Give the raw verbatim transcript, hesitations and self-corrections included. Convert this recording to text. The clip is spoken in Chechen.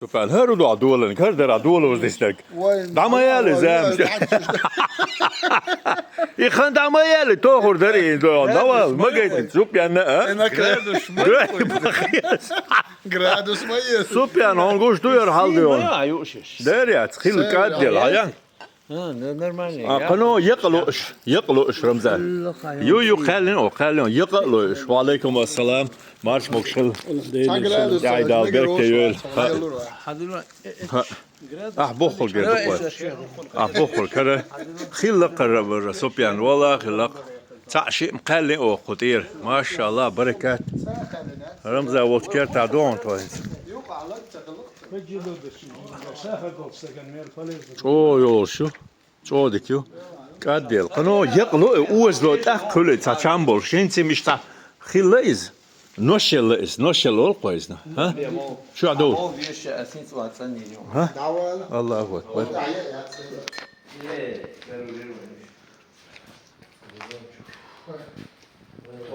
Супян, хӀара ду долан, хӀара дара долуш дистаг. Вай, Дама яли вай, зам. Вай, И хан дама яли, тохур дари, до, давал, магайти, Супян, а? Ина градус ма Градус ма ес. Супян, он гуш дуяр халди он. Ма, аюшиш. Дари, ацхил Сэ каддел, ял. Ая. А, ну, нормально. А, я. Кано, якълуш, якълуш, Рамзан. Ю, ю, калин, о, калин, якълуш. Ва алейкум ассалам. Марш мокшил. Чанградус, Яй дал, мегер берке ош, ёл. Ха. Хадура, э, э, Ха. Градус. А, бохур гер, Давай, бохур. Ещё, ещё. А, бохур, кара. Хилла кара бара, Супян, вала хилла. Ца ши, калин, о, хутир. Машалла, баракат. Рамзан, вот керта дон, то есть. Чо ёлшу? Чо дикю? Каддел. Кано якълу, э, уазло, так, куле, ца чамбол. Шинци мишта хилла из. Ношелла из, ношелла ол къойзна. Ха? Чу аду? Ха? Аллаху акбар.